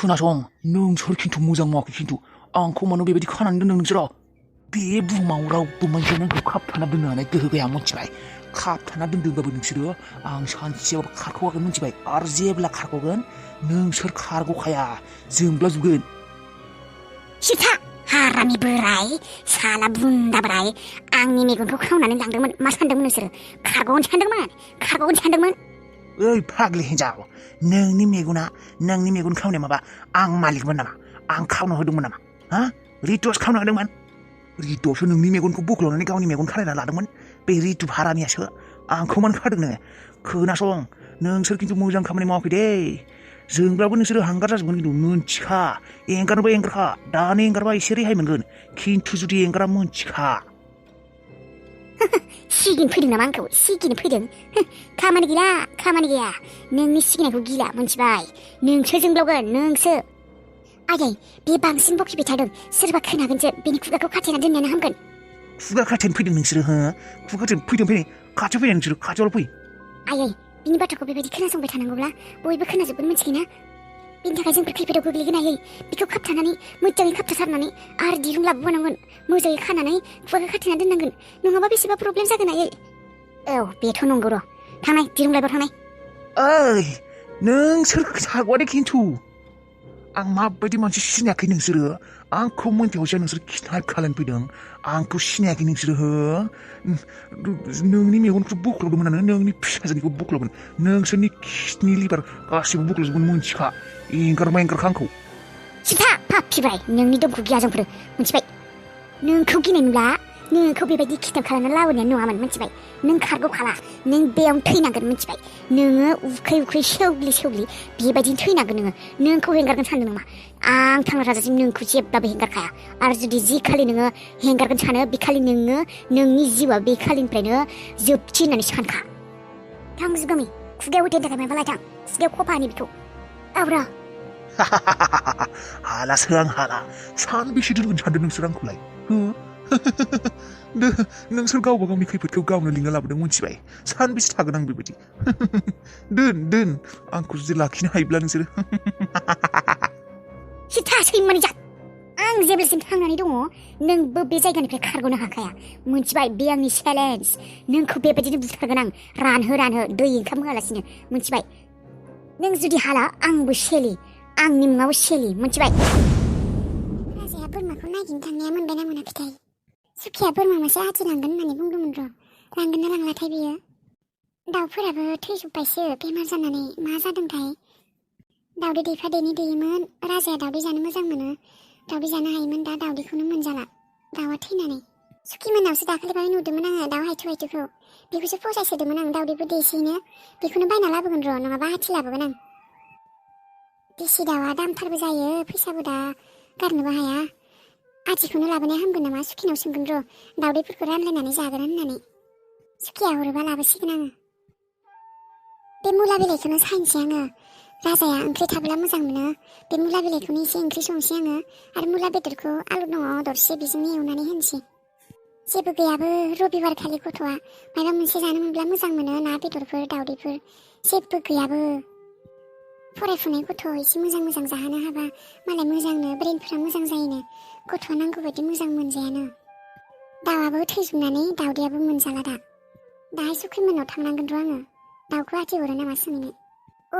खोनासं नोंसोर खिन्थु मोजां मावाखै खिन्थु आंखौ मानो बेबायदि खानानै दोनदों नोंसोरो बे बुहुमाव रावबो मानसिया नोंखौ खाबथाना दोननो हानाय गोहो गैया मिथिबाय खाबथाना दोनदोंबाबो नोंसोरो आं सानसेयाव खारख'वागोन मिथिबाय आरो जेब्ला खारख'गोन नोंसोर खारग'खाया जोंब्लाजोबगोन सिथा हारानि बोराय साला बुन्दा बोराय आंनि मेगनखौ खावनानै लांदोंमोन मा सानदोंमोन नोंसोरो खारग'गोन सानदोंमोन ओइ फाग्लि हिन्जाव नोंनि मेगन खावनाया माबा आं मालिकमोन नामा आं खावनो होदोंमोन नामा हा रितुआसो खावनो होदोंमोन रितुआसो नोंनि मेगनखौ बोख्ल'नानै गावनि मेगन खालायना लादोंमोन बे रितु भारानियासो आंखौ मानो खादों नोङो खोनासं नोंसोर खिन्थु मोजां खामानि मावाखै दे जोंब्लाबो नोंसोरो हांगार जाजोबगोन खिन्थु मोनथिखा एंगारनोबा एंगारखा दानो एंगारबा एसे रेहाय मोनगोन खिन्थु जुदि एंगारा मोनथिखा सिगिनो फैदों नामा आंखौ सिगिनो फैदों खामानि गैया नोंनि सिगिनायखौ गिला मोनथिबाय नोंसो जोंब्लावगोन नोंसो आयै बे बांसिन बखिबाय थादों सोरबा खोनागोनसो बेनि खुगाखौ खाथेना दोननायानो हामगोन खुगा खाथेनो फैदों नोंसोरो हो खुगा खाथेनो फैदों खाथियाव फैदों नोंसोरो खाथियावल' फै आयै बिनि बाथ्राखौ बेबायदि खोनासंबाय थानांगौब्ला बयबो खोनाजोबगोन मिथिगोना बिनि थाखाय जोंफोर खैफोदाव गोग्लैगोन आयै बिखौ खाबथानानै मोजाङै खाबथासारनानै आरो दिरुं लाबोबावनांगोन मोजाङै खानानै खुगाखौ खाथेना दोननांगोन नङाबा बेसेबा प्रब्लेम जागोन आयै औ बेथ' नंगौ र' थांनाय दिरुं लायबाव थांनाय ओइ नोंसोर सागवा दे खिन्थु आं माबायदि मानसि सिनायाखै नोंसोरो आंखौ मोनथियावसो नोंसोर किडनेप खालामनो फैदों आंखौ सिनायाखै नोंसोरो हो नोंनि मेगनखौ बोख्ल'दोंमोन आनो नोंनि फिसाजोनिखौ बोख्ल'गोन नोंसोरनि किडनि लिभार गासिबो बोख्ल'जोबगोन मोनथिखा एंगारखा आंखौ सिथा फाफिबाय नोंनि दमखौ गिया जोंफोरो मोनथिबाय नोंखौ गिनाय नुला नोंखौ बेबायदि किडनेप खालामना लाबोनाया नङामोन मोनथिबाय नों खारग'खाला नों बेयावनो थैनांगोन मोनथिबाय नोङो उखै सेवग्लि बेबायदिनो थैनांगोन नोंखौ हेंगारगोन सानदों नामा आं थांना थाजासिम नोंखौ जेब्लाबो हेंगारखाया आरो जुदि जि खालि नोङो हेंगारगोन सानो बे खालि नोंनि जिउआ बे खालिनिफ्रायनो जोबथि होननानै सानखा थां जुगामि खुगायाव होथेनो थाखाय माबा लायथां खुगायाव खफानि बिखौ आब्रा हालासो आं हाला सानबेसे दोनगोन सानदों नोंसोर आंखौलाय हो नोंसोर गावबा गावनि खैफोदखौ गावनो लिंना लाबोदों मोनथिबाय सानबेसे थागोन आं बेबायदि दोन आंखौ जुदि लाखिनो हायोब्ला नोंसोरो सिथा सैमानि जा आं जेब्लासिम थांनानै दङ नोंबो बे जायगानिफ्राय खारग'नो हाखाया मोनथिबाय बे आंनि चेलेन्ज नोंखौ बेबायदिनो बुथारगोन आं रानहो दै ओंखाम होआलासिनो मोनथिबाय नों जुदि हाला आंबो शेली आंनि मुङाबो शेली मोनथिबाय राजाया बोरमाखौ नागिरनो थांनाया मोनबायना मोनाखैथाय सुखिया बोरमा मासे आथिलांगोन होननानै बुंदोंमोन र' लांगोन ना लांलाथाय बियो दाउफोराबो थैजोब्बायसो बेमार जानानै मा जादोंथाय दाउदै दैफा दैयोमोन राजाया दाउदै जानो मोजां मोनो दाउदै जानो हायोमोन दा दाउदैखौनो मोनजाला दाउआ थैनानै सुखिमोनावसो दाखालिबाय नुदोंमोन आङो दाउ हायथुखौ बेखौसो फसायसोदोंमोन आं दाउदैबो दैसेयैनो बेखौनो बायना लाबोगोन र' नङाबा हाथि लाबोगोन आं देसि दाउआ दामथारबो जायो फैसाबो दा गारनोबो हाया आथिखौनो लाबोनाया हामगोन नामा सुखिनाव सोंगोन र' दाउदैफोरखौ रानलायनानै जागोन होननानै सुखिया हरोबा लाबोसिगोन आङो बे मुला बिलाइखौनो सायनोसै आङो राजाया ओंख्रि थाब्ला मोजां मोनो बे मुला बिलाइखौनो एसे ओंख्रि संसै आङो आरो मुला बेदरखौ आलु दङ दरसे बेजोंनो एवनानै होनोसै जेबो गैयाबो रबिबार खालि गथ'आ माबा मोनसे जानो मोनब्ला मोजां मोनो ना बेदरफोर दाउदैफोर जेबो गैयाबो फरायफुनाय गथ' एसे मोजां जाहोनो हाबा मालाय मोजांनो ब्रेनफोरा मोजां जायोनो गथ'आ नांगौ बायदि मोजां मोनजायानो दाउआबो थैजोबनानै दाउदैयाबो मोनजाला दाहाय सुख्रिमोननाव थांनांगोन र' आङो दाउखौ आथिहरो नामा सोंनो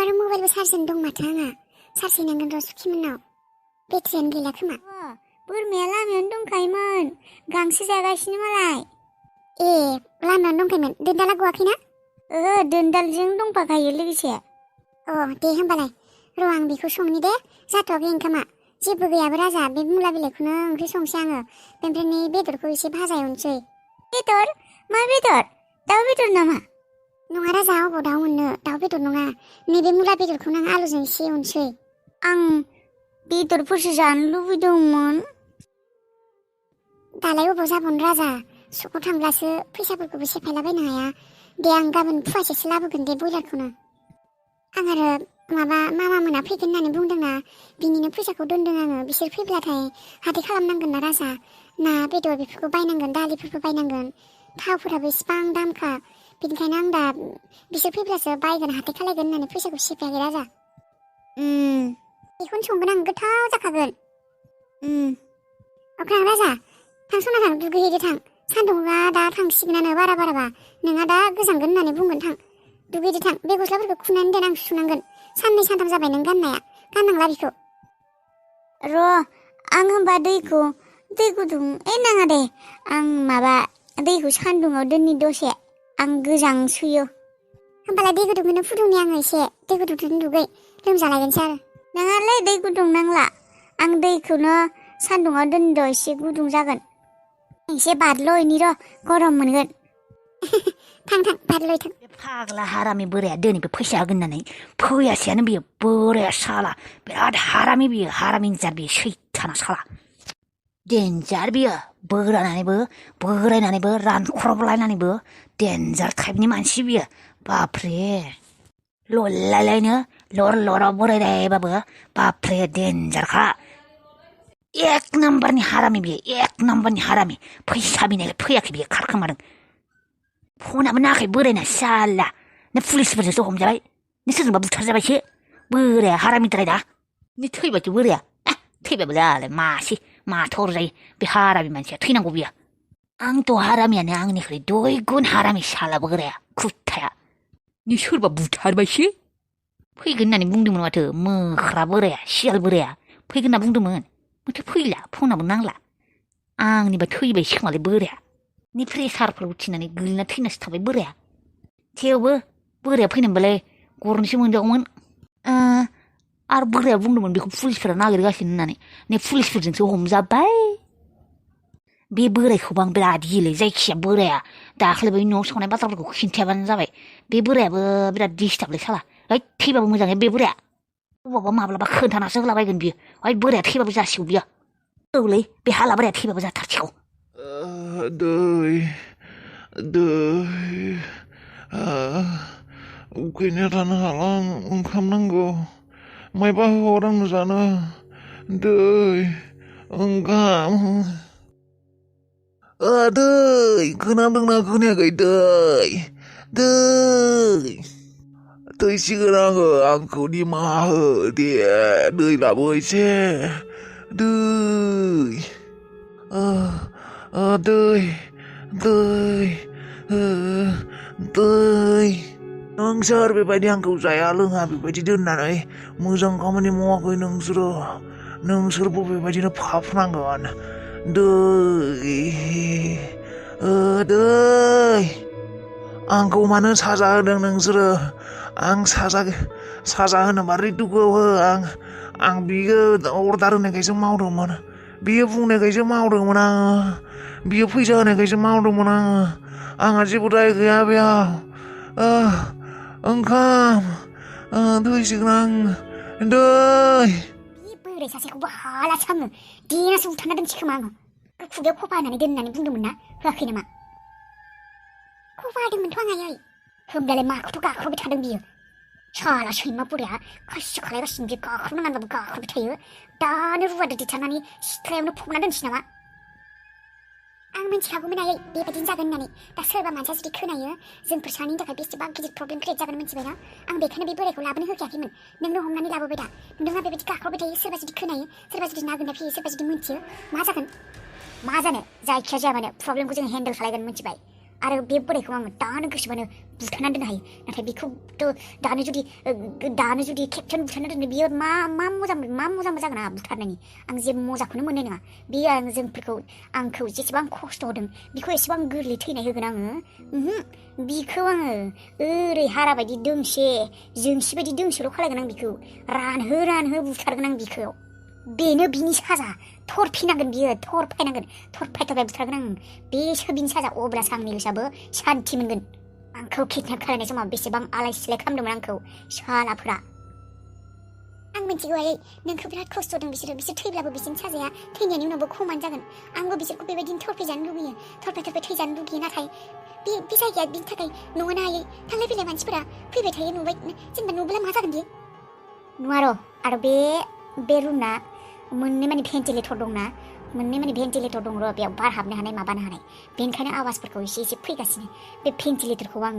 आरो मबाइलबो चार्ज होनो दं माथो आंहा चार्ज हैनांगोन र' सुखिमोननाव बेटारियानो गैला खोमा बोरमाया लामायावनो दंखायोमोन गांसो जागासिनो मालाय ए लामायावनो दंखायोमोन दोनदाला गवाखैना ओहो दोनदालजों दंफाखायो लोगोसे दे होमबालाय र' आं बेखौ संनि दे जाथ'वाखै ओंखामा जेबो गैयाबो राजा बे मुला बिलाइखौनो ओंख्रि संसै आङो बेनिफ्राय बेदरखौ एसे भाजा एवनोसै बेदर मा बेदर दाउ बेदर नामा नङा राजा अबाव दाउ मोननो दाउ बेदर नङा नैबे मुला बेदरखौनो आं आलुजों एसे एवनोसै आं बेदरफोरसो जानो लुबैदोंमोन दालाय अबाव जाबावनो राजा सकाव थांब्लासो फैसाफोरखौबो सेफायलाबायनो हाया दे आं गाबोन फुवासेसो लाबोगोन दे ब्रयलारखौनो आं आरो माबा मामा मोना फैगोन होननानै बुंदोंना बिनिनो फैसाखौ दोनदों आङो बिसोर फैब्लाथाय हाथाय खालामनांगोन ना राजा ना बेदर बेफोरखौ बायनांगोन दालिफोरखौ बायनांगोन थावफोराबो इसिबां दामखा बेनिखायनो आं दा बिसोर फैब्लासो बायगोन हाथाय खालायगोन होननानै फैसाखौ सेफायाखै राजा बेखौनो संगोन आं गोथाव जाखागोन अख्रां राजा थां सना थां दुगैहैदो थां सान्दुंआ दा थांसिगोनानो बाराबा नोंहा दा गोजांगोन होननानै बुंगोन थां दुगैदो थां बे गस्लाफोरखौ खुनानै दोन आं सुनांगोन 2-3 जाबाय नों गाननांला बेखौ आं होनबा दै गुदुं नाङा दे आं माबा दैखौ सान्दुंआव दोननि दसे आं गोजां सुयो होमबालाय दै गुदुंखौनो फुदुंनि आङो एसे दै गुदुंजों दुगै लोमजालायगोनसै आरो नाङालै दै गुदुं नांला आं दैखौनो सान्दुंआव दोनदो एसे गुदुं जागोन एसे बारल'यनि गरम मोनगोन थां बारल'य थां बे फाग्ला हारामि बोराया दिनैबो फैसा होगोन होननानै फैयासैयानो बियो बोराया साला बिराद हारामि बियो हारामिनि जार बियो सैथाना साला डेन्जार बियो बोरायनानैबो रानख्रबलायनानैबो डेन्जार टाइपनि मानसि बियो बापरे लरलायलायनो लराव बोरायलायबाबो बापरे डेन्जारखा एक नाम्बारनि हारामि बियो एक नाम्बारनि हारामि फैसा बिनायलाय फैयाखै बियो खारखोमादों फनाबो नाङाखै बोरायना साला नों पुलिसफोरजोंसो हमजाबाय नों सोरजोंबा बुथारजाबायसो बोराया हारामिद्राय दा नों थैबायसो बोराया थैबाबो जालाय माथो अरजायो बे हारामि मानसिया थैनांगौ बियो आंथ' हारामियानो आंनिख्रुइ 2 गुन हारामि साला बोराया खुथाया नों सोरबा बुथारबायसो फैगोन होननानै बुंदोंमोन माथो मोख्रा बोराया सियाल बोराया फैगोन होनना बुंदोंमोन माथो फैला फनाबो नांला आंनिबा थैबायसो खोमालै बोराया नि प्रेसारफोर उथिनानै गोलैना थैनासो थाबाय बोराया थेवबो बोराया फैनानैबालाय गरनैसो मोनजागौमोन आरो बोराया बुंदोंमोन बेखौ पुलिसफोरा नागिरगासिनो होननानै नै पुलिसफोरजोंसो हमजाबाय बे बोरायखौबो आं बिराद गियोलै जायखिया बोराया दाख्लैबो न'आव संनाय बाथ्राफोरखौ खिन्थायाबानो जाबाय बे बोरायाबो बिराद डिस्टार्बलै साला थैबाबो मोजाङै बे बोराया अबावबा माब्लाबा खोन्थानासो होलाबायगोन बियो बोराया थैबाबो जासिगौ बियो औलै बे हाला बोराया थैबाबो जाथारसिगौ उखैनाया थानो हाला ओंखाम नांगौ मायबा हर आंनो जानो दै ओंखाम दै खोनादोंना खोनायाखै दै सिगोन आङो आंखौ निमाहा हो दे दै लाबो एसे दै नोंसोर बेबायदि आंखौ जाया लोङा बेबायदि दोननानै मोजां खामानि मावाखै नोंसोरबो बेबायदिनो फाफनांगोन दै आंखौ मानो साजा होदों नोंसोरो आं साजा होनोबा रितुखौ हो आं बियो अर्डार होनायखायसो मावदोंमोन बियो बुंनायखायसो मावदोंमोन आङो बियो फैसा होनायखायसो मावदोंमोन आंहा जेबो दाय गैया बेयाव ओंखाम दै सिगोन आं दै बे बोराय सासेखौबो हालासो आङो देनासो बुथारना दोनसै खोमा आङो खुगायाव खफा होनानै दोननानै बुंदोंमोन ना होआखै नामा खफा होदोंमोनथ' आं आयै होमब्लालाय माखौथ' गाख्रबबाय थादों बियो साला सैमा बोराया खासि खालायगासिनो बियो गाख्रबनो नांगौबो गाख्रबबाय थायो दानो रुवादो देथारनानै सिथ्लायावनो फबना दोनसै नामा आं मिन्थिखागौमोन आयै बेबायदिनो जागोन होननानै दा सोरबा मानसिया जुदि खोनायो जोंफोर सानैनि थाखाय बेसेबां गिदिर प्रब्लेम क्रिएट जागोन मिन्थिबायना आं बेखायनो बे बोरायखौ लाबोनो होखायाखैमोन नोंनो हमनानै लाबोबाय दा नोंहा बेबायदि गाख्रबबाय थायो सोरबा जुदि खोनायो सोरबा जुदि नागिरना फैयो सोरबा जुदि मिन्थियो मा जागोन मा जानो जायखिया जाया मानो प्रब्लेमखौ जों हेन्डेल खालायगोन मिन्थिबाय आरो बे बोरायखौ आङो दानो गोसोबानो बुथारनानै दोननो हायो नाथाय बेखौथ' दानो जुदि खेबसेनो बुथारना दोनो बियो मा मोजां जागोन आंहा बुथारनायनि आं जेबो मजाखौनो मोननाय नङा बेयो आंखौ जेसेबां खस्थ' होदों बेखौ एसेबां गोरलै थैनाय होगोन आङो बिखौ आङो ओरै हारा बायदि जोंसि बायदि दोंसेल' खालायगोन आं बिखौ रानहो बुथारगोन आं बिखौ बेनो बिनि साजा थरफायनांगोन बियो थरफायथारबाय बुथारगोन आं बेसो बिनि साजा अब्लासो आंनि गोसोआबो सान्थि मोनगोन आंखौ किडनेप खालायनाय समाव बेसेबां आलाय सिलाय खालामदोंमोन आंखौ सालाफोरा आं मिन्थिगौ आयै नोंखौ बिराद खस्थ' होदों बिसोर थैब्लाबो बिसोरनि साजाया थैनायनि उनावबो खमानो जागोन आंबो बिसोरखौ बेबायदिनो थरफायजानो लुगैयो थरफाय थैजानो लुगैयो नाथाय बे जायगाया बिनि थाखाय नङाना आयै थांलाय फैलाय मानसिफोरा फैबाय थायो नुबाय जेनेबा नुब्ला मा जागोन बियो नुवा र' आरो बे रुमना मोननै माने भेन्टिलेटर दं र' बेयाव बार हाबनो हानाय माबानो हानाय बेनिखायनो आवाजफोरखौ एसे फैगासिनो बे भेन्टिलेटरखौ आं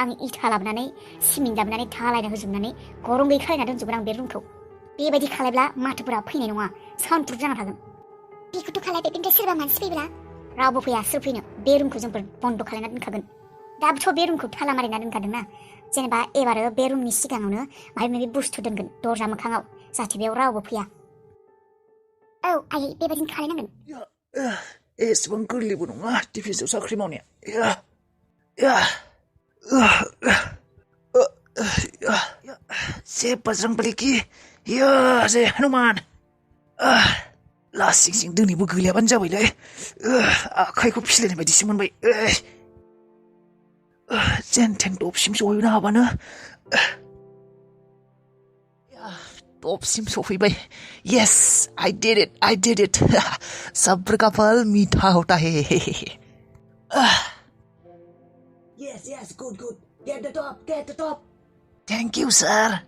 आं इथा लाबोनानै सिमेन्ट लाबोनानै धालायना होजोबनानै गरं गैयै खालायना दोनजोबगोन आं बे रुमखौ बेबायदि खालायब्ला माथोफोरा फैनाय नङा साउन्ड प्रुफ जाना थागोन बेखौथ' खालायबाय बेनिफ्राय सोरबा मानसि फैब्ला रावबो फैया सोर फैनो बे रुमखौ जोंफोर बन्द' खालायना दोनखागोन दाबोथ' बे रुमखौ थाला मारिना दोनखादोंना जेनेबा एबारो बे रुमनि सिगाङावनो माबा माबि बुस्थु दोनगोन दरजा मोखाङाव जाहाथे बेयाव रावबो फैया औ आयै बेबायदिनो खालायनांगोन एसेबां गोरलैबो नङा डिफेन्सआव साख्रि मावनाया जे बजरं बली की जे हनुमान लासिंसिं दिनैबो गैलायाबानो जाबायलै आखाइखौ फिलायनाय बायदिसो मोनबाय जेन थेन टपसिम सहैनो हाबानो टपसिम सफैबाय यस आई डिड इट सब्र का फल मीठा होता है yes good get the top thank you sir